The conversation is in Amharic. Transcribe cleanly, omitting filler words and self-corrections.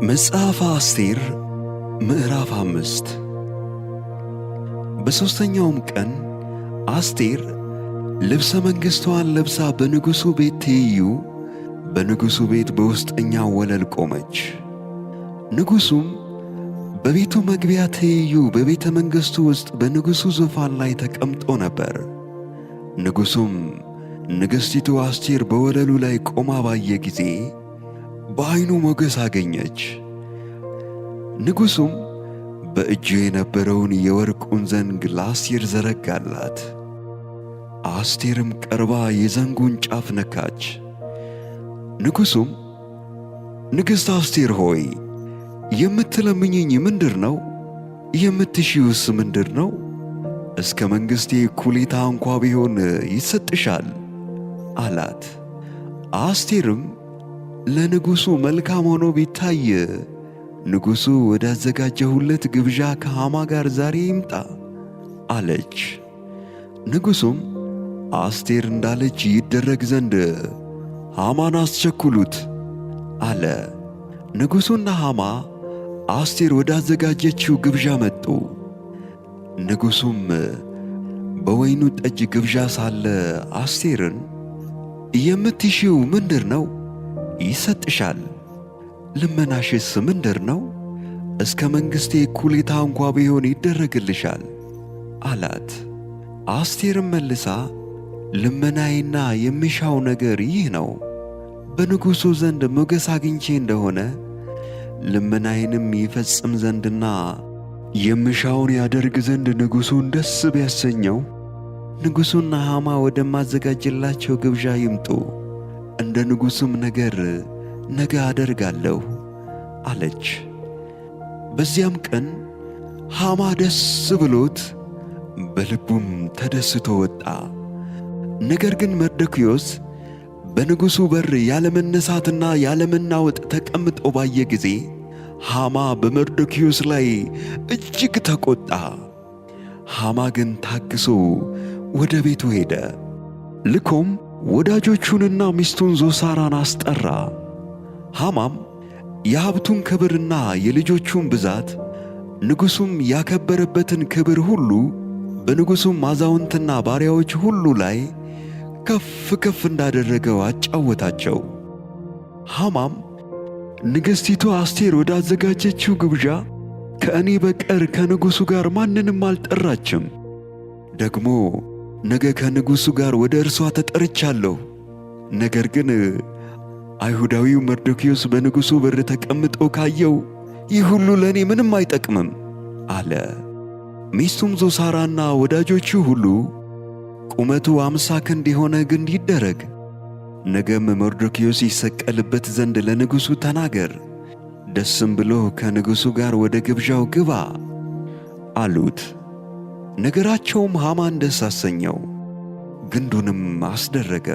መጽሐፈ አስቴር ምዕራፍ 5። በሦስተኛውም ቀን አስቴር ልብሰ መንግሥቷን ለብሳ በንጉሡ ቤት ትይዩ በንጉሡ ቤት በውስጠኛው ወለል ቆመች። ንጉሡም በቤቱ መግቢያ ትይዩ በቤተ መንግሥቱ ውስጥ በንጉሡ ዙፋን ላይ ተቀምጦ ነበር። ንጉሡም ንግሥቲቱ አስቴር በወለሉ ላይ ቆማ ባየ ጊዜ በዐይኑ ሞገስ አገኘች። ንጉሡም በእጁ የነበረውን የወርቁን ዘንግ ለአስቴር ዘረጋላት። አስቴርም ቀርባ የዘንጉን ጫፍ ነካች። ንጉሡም ንግሥት አስቴር ሆይ፣ የምትለምኚኝ ምንድር ነው? የምትሺውስ ምንድር ነው? እስከ መንግሥቴ እኩሌታ እንኳ ቢሆን ይሰጥሻል አላት። አስቴርም ለንጉሡ መልካም ሆኖ ቢታይ ንጉሡ ወዳዘጋጀሁለት ግብዣ ከሐማ ጋር ዛሬ ይምጣ አለች። ንጉሡም አስቴር እንዳለች ይደረግ ዘንድ ሐማን አስቸኩሉት አለ። ንጉሡና ሐማ አስቴር ወዳዘጋጀችው ግብዣ መጡ። ንጉሡም በወይኑ ጠጅ ግብዣ ሳለ አስቴርን የምትሺው ምንድር ነው? ይሰጥሻል። ልመናሽስ ምንድር ነው? እስከ መንግሥቴ እኩሌታ እንኳ ቢሆን ይደረግልሻል አላት። አስቴርም መልሳ ልመናዬና የምሻው ነገር ይህ ነው፣ በንጉሡ ዘንድ ሞገስ አግኝቼ እንደሆነ ልመናዬንም ይፈጽም ዘንድና የምሻውን ያደርግ ዘንድ ንጉሡን ደስ ቢያሰኘው ንጉሡና ሐማ ወደማዘጋጅላቸው ግብዣ ይምጡ፣ እንደ ንጉሡም ነገር ነገ አደርጋለሁ አለች። በዚያም ቀን ሐማ ደስ ብሎት በልቡም ተደስቶ ወጣ። ነገር ግን መርዶክዮስ በንጉሡ በር ያለመነሳትና ያለመናወጥ ተቀምጦ ባየ ጊዜ ሐማ በመርዶክዮስ ላይ እጅግ ተቈጣ። ሐማ ግን ታግሶ ወደ ቤቱ ሄደ። ልኮም ወዳጆቹንና ሚስቱን ዞሳራን አስጠራ። ሐማም የሀብቱን ክብርና የልጆቹን ብዛት ንጉሡም ያከበረበትን ክብር ሁሉ በንጉሡም አዛውንትና ባሪያዎች ሁሉ ላይ ከፍ ከፍ እንዳደረገው አጫወታቸው። ሐማም ንግሥቲቱ አስቴር ወዳዘጋጀችው ግብዣ ከእኔ በቀር ከንጉሡ ጋር ማንንም አልጠራችም። ደግሞ ነገ ከንጉሡ ጋር ወደ እርሷ ተጠርቻለሁ። ነገር ግን አይሁዳዊው መርዶክዮስ በንጉሡ በር ተቀምጦ ካየው ይህ ሁሉ ለእኔ ምንም አይጠቅምም አለ። ሚስቱም ዞሳራና ወዳጆቹ ሁሉ ቁመቱ 50 ክንድ የሆነ ግንድ ይደረግ፣ ነገም መርዶክዮስ ይሰቀልበት ዘንድ ለንጉሡ ተናገር፣ ደስም ብሎ ከንጉሡ ጋር ወደ ግብዣው ግባ አሉት። ነገራቸውም ሐማን ደስ አሰኘው፣ ግንዱንም አስደረገ።